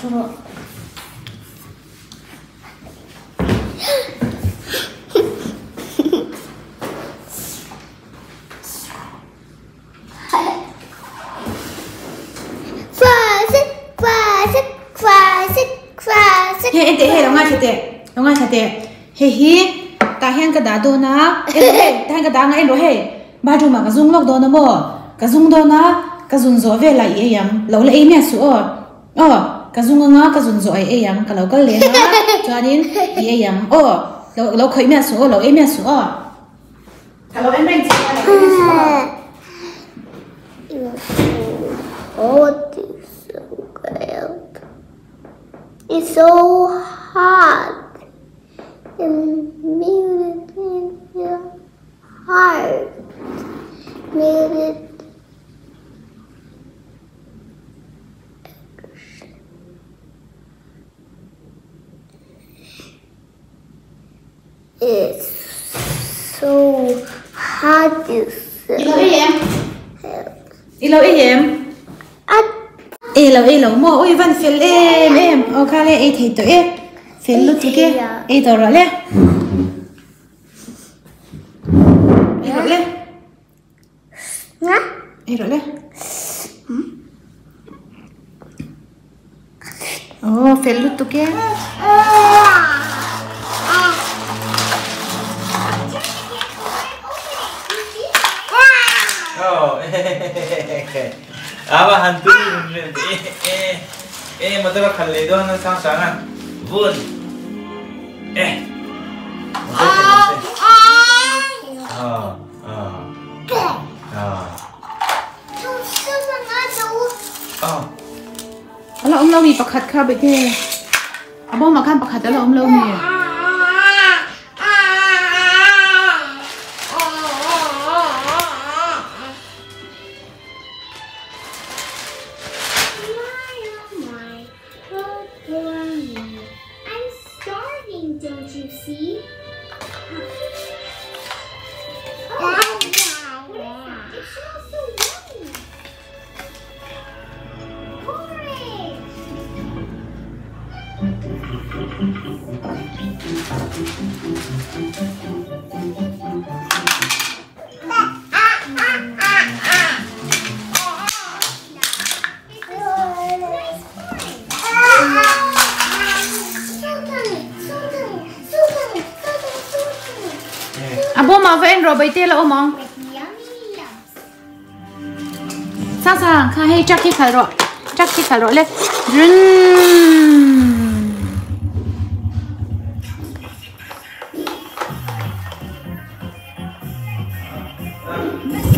Thu rawh. Hei en teh hei lo ngaithla teh lo ngaithla teh hei hi tah hian ka dah dawn a en rawh hei tah hian ka dah anga en rawh hei bathroom ah ka zung lawk dawn a maw ka zung dawn a ka zun zawh velah i ei ang lo la ei miah suh aw aw ka zung anga ka zun zawh ah i ei ang ka lo kal leh anga chuanin i ei ang aw lo lo khawih miah suh aw lo ei miah suh aw. It's so hot and hard. It's so hard to I lo ei em? I lo ei em? Ei lo ei lo maw? Ui van fel em em. Aw kha le ei thei tawh e. Fel lutuk e. Ei tawh rawh le. Ei rawh le. Ei rawh le. Aw fel lutuk e. Ava han tui e e motor a khalh leh dawn a sang sang a vun e motor khalh leh se. A la awm lo mi pakhat kha bete a bawmah khan pakhat a la awm lo mi. A bawmah va en rawh Baite la awm ang. Sang sang kha hei truck hi khalh rawh truck hi khalh rawh le.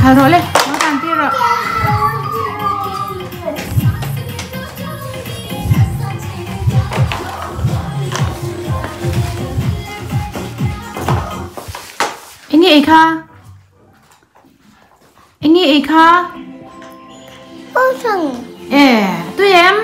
Khalh rawh le lo tan tir rawh. Enge ei kha? Enge ei kha? E, tui em?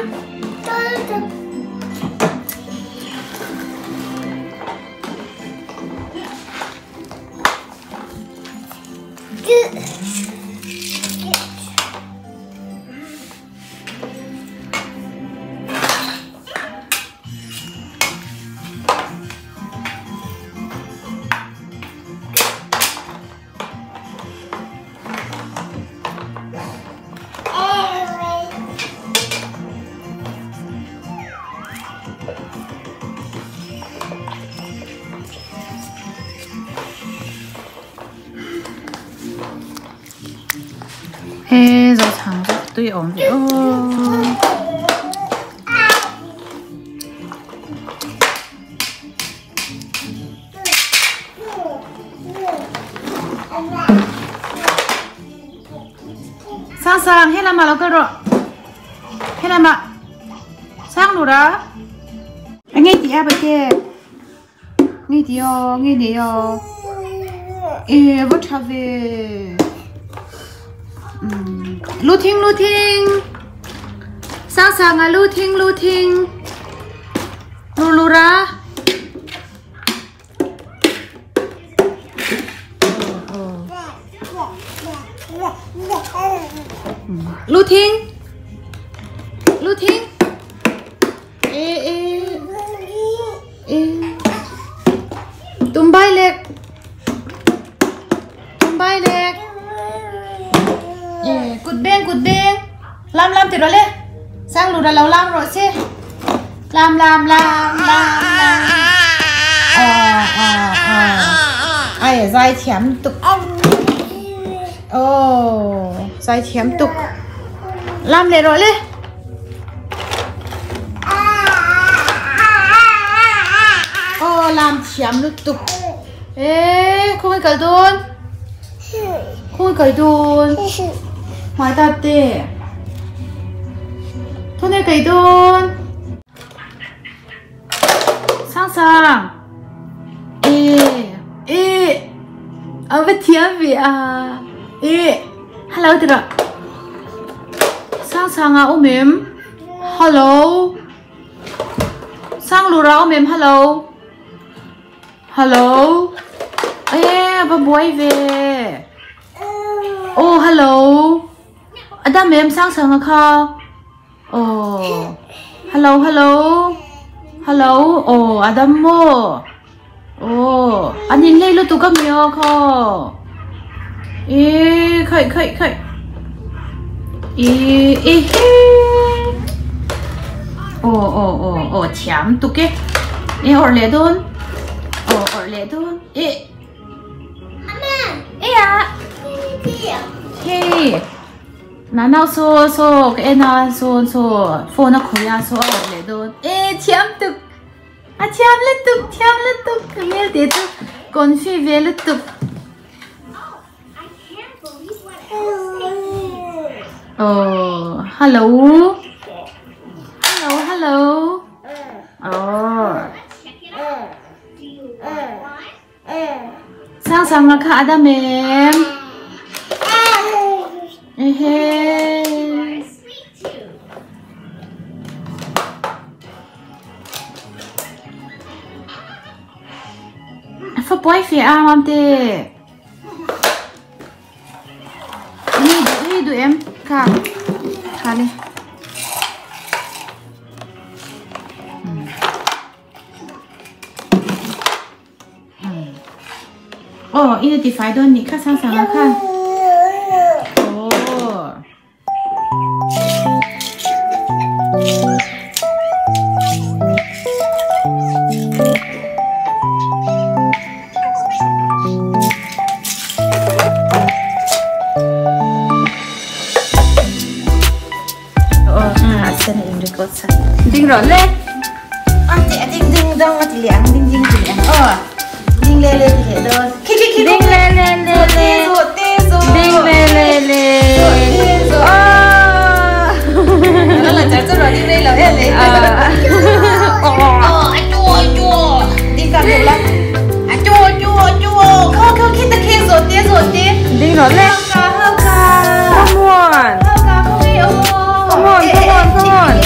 He zo chhang chu tui awm ve aw. Sang sang he lamah lo kal rawh he lamah sang lura nge ti a bate nge ti aw nge nei aw e va tha ve lu thing lu thing sang sang a lu thing lu thing lu lura Lu Thing Lu Thing. E e e Tumbai lek Tumbai lek E kut beng kut beng Lam lam ti rawh le Sang lura lo lam rawh se Lam lam lam lam lam Aw aw aw Ai zai thiam tuk Aw zai thiam tuk Lam leh rawh le Aw lam thiam lutuk E khawnge kal dawn Khawnge kal dawn Hmai ta te Khawnge kai dawn Sang sang E E A va thiam ve a E Hello ti rawh Sang sang a awm em Hello Sang lura awm em Hello Hello E a va buai ve Aw hello A dam em sang sang a kha Aw hello hello hello aw a dam maw aw an in hlei lutuk a mi aw khaw e khaih khaih khaih e e he aw aw aw aw thiam tuk e e awrh leh dawn aw awrh leh dawn e e a hei. Nau saw saw ka en a saw saw phone a khawih a saw a awrh leh dawn e thiam tuk a thiam lutuk thiam lutuk ka hmel tih chu confi ve lutuk aw hello hello hello aw Sang sang la kha a dam em Ehe Fa puai fe a mam te Hi du hi du em kha kha le Aw ina ti fai dawn nih kha sang sang ah khan aw. Ding rawh le. Ding ding dong a ti leh ang ding ding ti leh ang aw ding le le ti leh dawn khi khi khi ding le le le le zo te zo ding le le le zo te zo aw la la char char ding le lo e le aw a chu a chu ding ka la a chu a chu a chu kho kho khi ta khi zo te zo te ding rawh le ka ha ka come on ha ka kho me o come on come on come on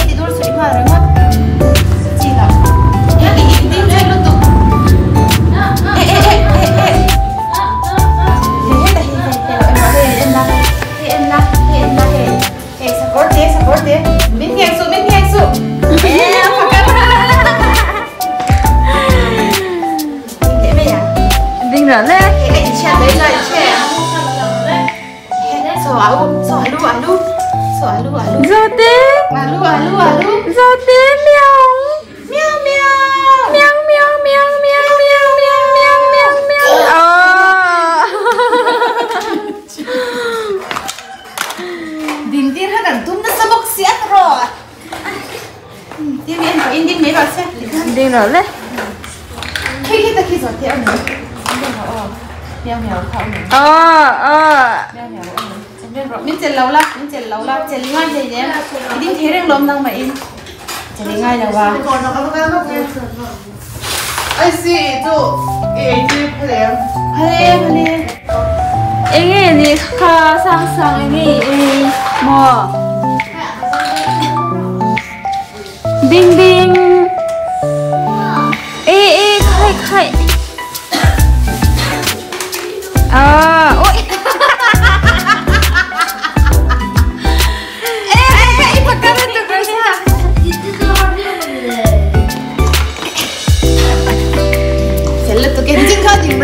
Ding rawh le. Zote. Zote meow. Meow meow. Meow meow meow meow meow meow meow meow meow. Oh. Ding dir ha kan tum na sabok siat ro. Ding en in ding mai ro se. Ding rawh le. Khi khi ta khi zote ani. Meow meow kha ani. Oh oh. Meow meow ani. Min chel lo la, min chel lo la, chel ngai thei nem. Ding thei reng lom nang ma in. Chel ngai lo wa. I see chu e chi phlem. Phale phale. Enge ni kha sang sang enge e mo. Ding ding. E e khai khai. À ôi.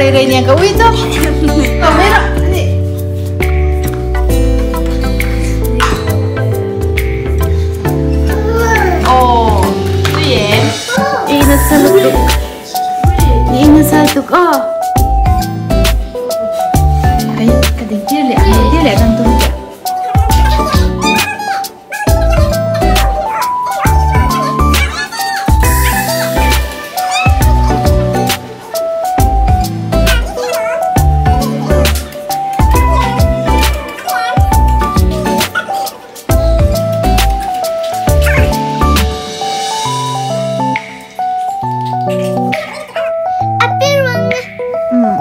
Rei rei nen ka ui chu. Lo mai rawh ani. Aw tui em? I nasa lutuk. I nasa lutuk aw. Ka ka ding tir leh ang tir leh kan tum teh.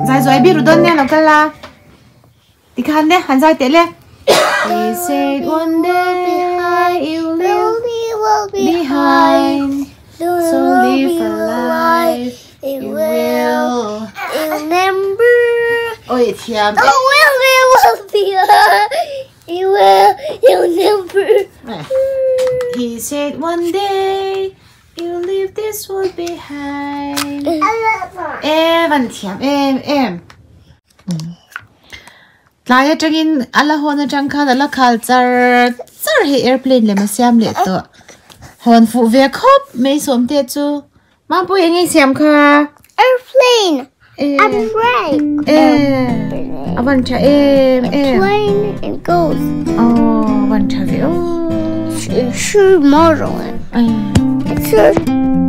Zai zuai biru dawn nia lo kal la. Tikhan le han zai teh le. He said one day you will be behind. So live a life you will remember. Oi thiam. Oh, will be will be you will remember. He said one day you leave this world behind. E van thiam em em. Tlai atangin a la hawn atang khan a la khal char char hei airplane lem a siam leh tawh. Hawn fuh ve khawp mai sawm te chu. Mapui eng nge siam kha? Airplane! A plane! E a van tha em em. Plane and goes. Aw van tha ve aw. 是毛绒。 Ai. 是。